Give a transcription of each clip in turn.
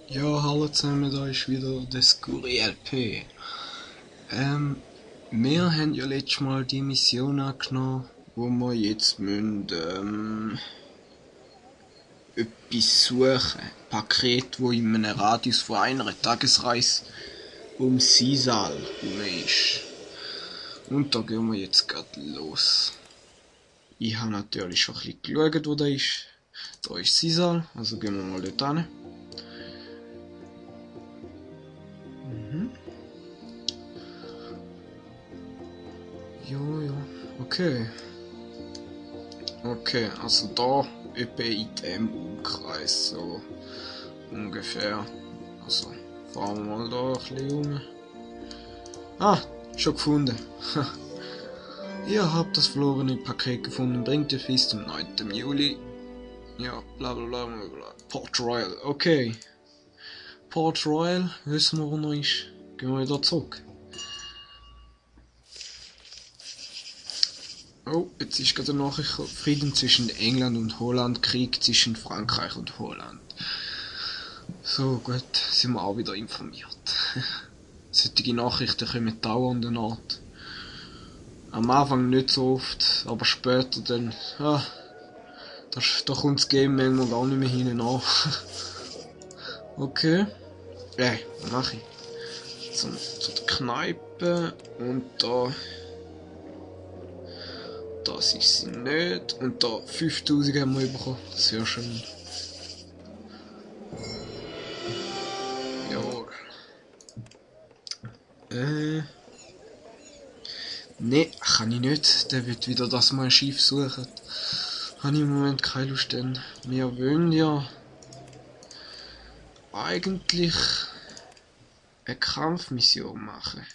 Ja, hallo zusammen, da ist wieder der Skuri LP. Wir haben ja letztes Mal die Mission angenommen, wo wir jetzt müssen, etwas suchen. Ein Paket, wo in einem Radius von einer Tagesreise um Sisal herum ist. Und da gehen wir jetzt gerade los. Ich habe natürlich schon ein bisschen geschaut, wo der ist. Da ist Sisal, also gehen wir mal dort hin. Ja, okay. Okay, also da etwa in dem Umkreis, so ungefähr. Also fahren wir mal da ein bisschen rum. Ah, schon gefunden. Ihr habt das verlorene Paket gefunden, bringt es bis zum 9. Juli. Ja, bla bla bla bla bla. Port Royal, okay. Port Royal, wissen wir wo noch ist. Gehen wir wieder zurück. Oh, jetzt ist gerade eine Nachricht gekommen. Frieden zwischen England und Holland, Krieg zwischen Frankreich und Holland. So, gut, sind wir auch wieder informiert. Solche Nachrichten kommen dauernd in der Art. Am Anfang nicht so oft, aber später dann, da kommt das Game manchmal gar nicht mehr hinten an. Okay. Was mache ich? Zu der Kneipe und da. Das ist sie nicht. Und da 5000 haben wir bekommen. Sehr schön. Jawohl. Ne, kann ich nicht. Der wird wieder, dass wir ein Schiff suchen. Habe ich im Moment keine Lust, denn wir wollen ja eigentlich eine Kampfmission machen.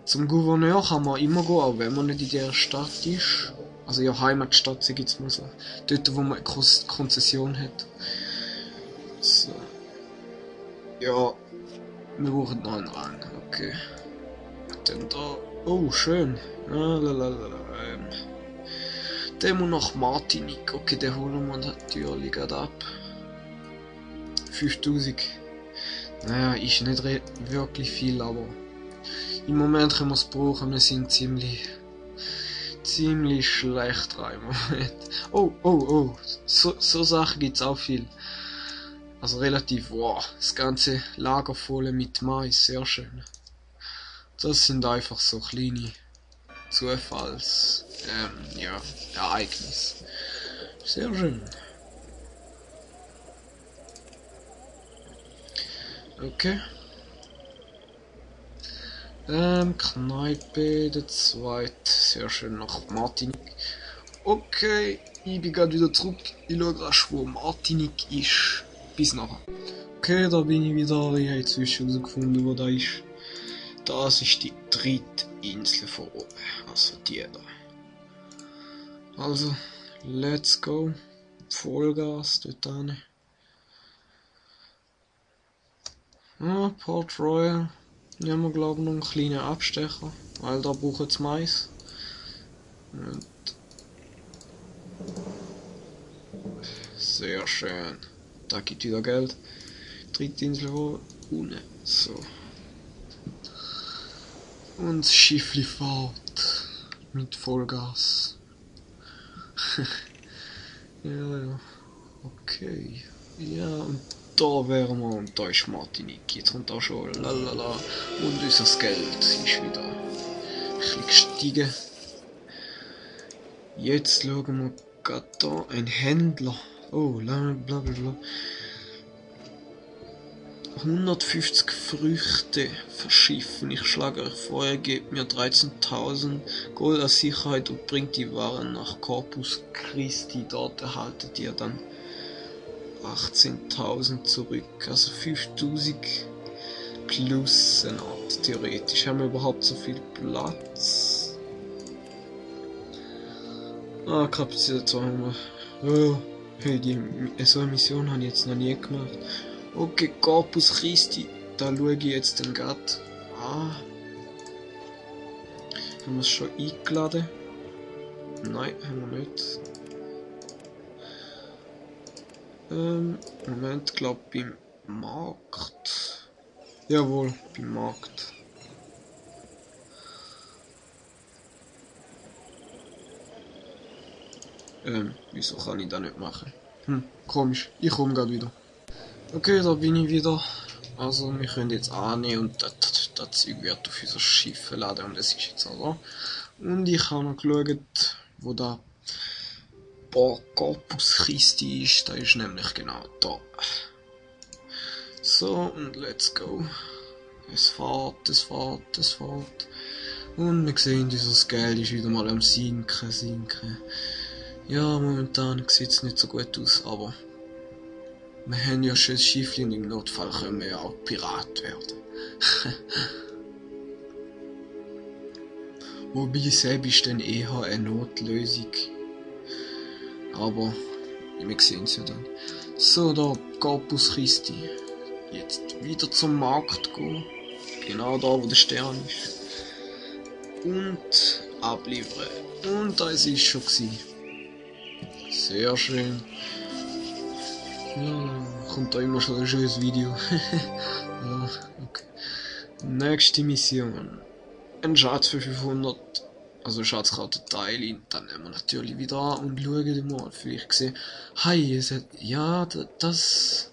Zum Gouverneur kann man immer gehen, auch wenn man nicht in der Stadt ist. Also ja, Heimatstadt, sag ich jetzt mal so. Dort, wo man eine Konzession hat. So. Ja, wir brauchen noch einen Rang, okay. Dann da. Oh, schön. Demo nach Martinique. Okay, den holen wir natürlich gerade ab. 5000. Naja, ist nicht wirklich viel, aber im Moment können wir es brauchen. Wir sind ziemlich schlecht dran im Moment. Oh. So Sachen gibt's auch viel. Also relativ, wow. Das ganze Lager voll mit Mais. Sehr schön. Das sind einfach so kleine Ereignisse. Sehr schön. Okay. Kneipe, der zweite. Sehr schön nach Martinique. Okay, ich bin gerade wieder zurück. Ich schaue rasch, wo Martinique ist. Bis nachher. Okay, da bin ich wieder. Ich habe inzwischen herausgefunden, wo da ist. Das ist die dritte Insel von oben. Also die da. Also, let's go. Vollgas dort hin. Port Royal. Nehmen wir glaube ich noch einen kleinen Abstecher, weil da brauchen sie Mais. Und sehr schön. Da gibt wieder Geld. Dritte Insel wo unten. So. Und das Schiffli fährt mit Vollgas. Ja. Okay. Ja, und da wären wir und da ist Martinique. Jetzt kommt auch schon lalala. Und unser Geld ist wieder ein bisschen gestiegen. Jetzt schauen wir gerade da. Ein Händler. Oh, blablabla. 150 Früchte verschiffen. Ich schlage euch vor, ihr gebt mir 13.000 Gold als Sicherheit und bringt die Waren nach Corpus Christi. Dort erhaltet ihr dann 18.000 zurück. Also 5.000 plus eine Art. Theoretisch haben wir überhaupt so viel Platz. Kapazität 200. Oh, hey, so eine Mission habe ich jetzt noch nie gemacht. Okay, Corpus Christi, da schaue ich jetzt den Gatt. Haben wir es schon eingeladen? Nein, haben wir nicht. Moment, glaube beim Markt. Jawohl, beim Markt. Wieso kann ich das nicht machen? Komisch. Ich komme gerade wieder. Okay, da bin ich wieder. Also, wir können jetzt annehmen und das Zeug wird auf unser Schiff laden und es ist jetzt auch da. Und ich habe noch geschaut, wo da Corpus Christi ist. Da ist nämlich genau da. So, und let's go. Es fährt, es fährt, es fährt. Und wir sehen, dieses Geld ist wieder mal am sinken. Ja, momentan sieht es nicht so gut aus, aber wir haben ja schon ein Schiffchen, im Notfall können wir ja auch Pirat werden. Wobei selbst ist dann eher eine Notlösung. Aber wir sehen es ja dann. So, da Corpus Christi. Jetzt wieder zum Markt gehen. Genau da, wo der Stern ist. Und abliefern. Und das ist schon gewesen. Sehr schön. Ja, kommt da immer schon ein schönes Video. Ja, okay. Nächste Mission. Ein Schatz für 500. Also Schatzkarte Teile. Dann nehmen wir natürlich wieder an und schauen mal. Vielleicht sehen. Hey, es hat. Ja, das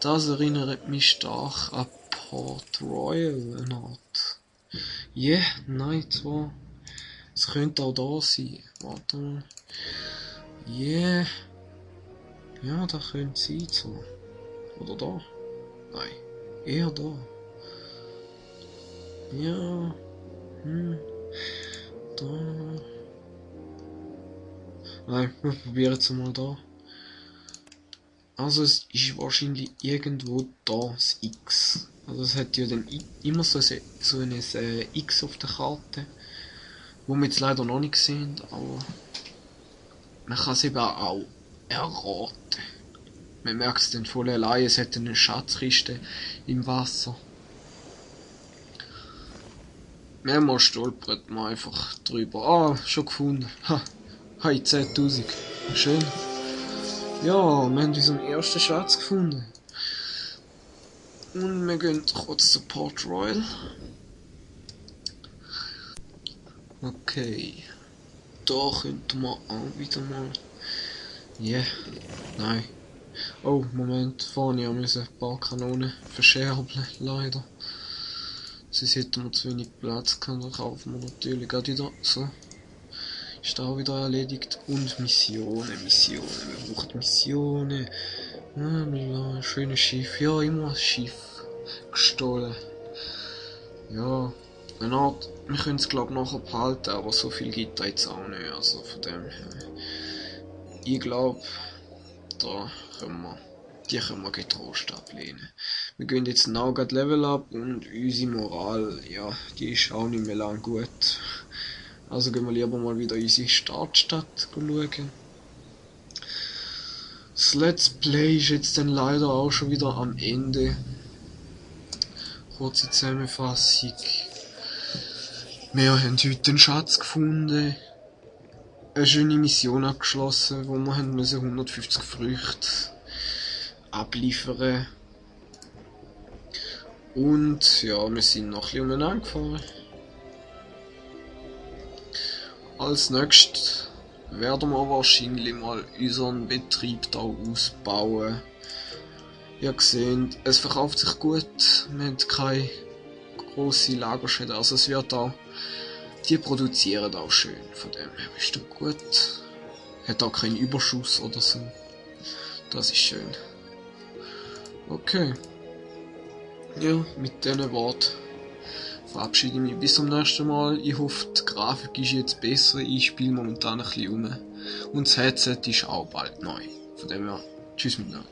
erinnert mich stark an Port Royal, eine Art. Yeah, nein, zwar. Es könnte auch da sein. Warte mal. Yeah. Ja, da könnte sein, so. Oder da? Nein. Eher da. Ja. Da. Nein, wir probieren es mal da. Also es ist wahrscheinlich irgendwo da das X. Also es hat ja dann immer so ein X auf der Karte. Wo wir jetzt leider noch nicht sehen, aber man kann es eben auch erraten. Man merkt es dann voll allein, es hat eine Schatzkiste im Wasser. Mehrmals stolpert man einfach drüber. Ah, schon gefunden. Ha, hey, 10.000. Schön. Ja, wir haben unseren ersten Schatz gefunden. Und wir gehen kurz zu Port Royal. Okay. Da könnten wir auch wieder mal. Yeah. Nein. Oh, Moment. Vorne haben wir ein paar Kanonen verscherbeln, leider. Sonst hätten wir zu wenig Platz gehabt, dann kaufen wir natürlich gerade wieder. So. Ist auch wieder erledigt. Und Missionen. Wir brauchen Missionen. Ja, schönes Schiff. Ja, immer ein Schiff gestohlen. Ja, eine Art. Wir können es glaube ich nachher behalten, aber so viel gibt da jetzt auch nicht. Also von dem her. Ich glaube, die können wir getrost ablehnen. Wir gehen jetzt genau gerade Level up und unsere Moral, ja, die ist auch nicht mehr lang gut. Also gehen wir lieber mal wieder in unsere Startstadt schauen. Das Let's Play ist jetzt dann leider auch schon wieder am Ende. Kurze Zusammenfassung. Wir haben heute einen Schatz gefunden. Eine schöne Mission abgeschlossen, wo wir 150 Früchte abliefern. Und ja, wir sind noch ein bisschen umeinander gefahren. Als nächstes werden wir wahrscheinlich mal unseren Betrieb da ausbauen. Ihr seht, es verkauft sich gut, wir haben keine grosse Lagerschäden, also es wird auch, die produzieren auch schön, von dem her ist das gut. Hat auch keinen Überschuss oder so, das ist schön. Okay, ja, mit diesen Worten verabschiede ich mich bis zum nächsten Mal. Ich hoffe, die Grafik ist jetzt besser, ich spiele momentan ein bisschen rum und das Headset ist auch bald neu, von dem her, tschüss miteinander.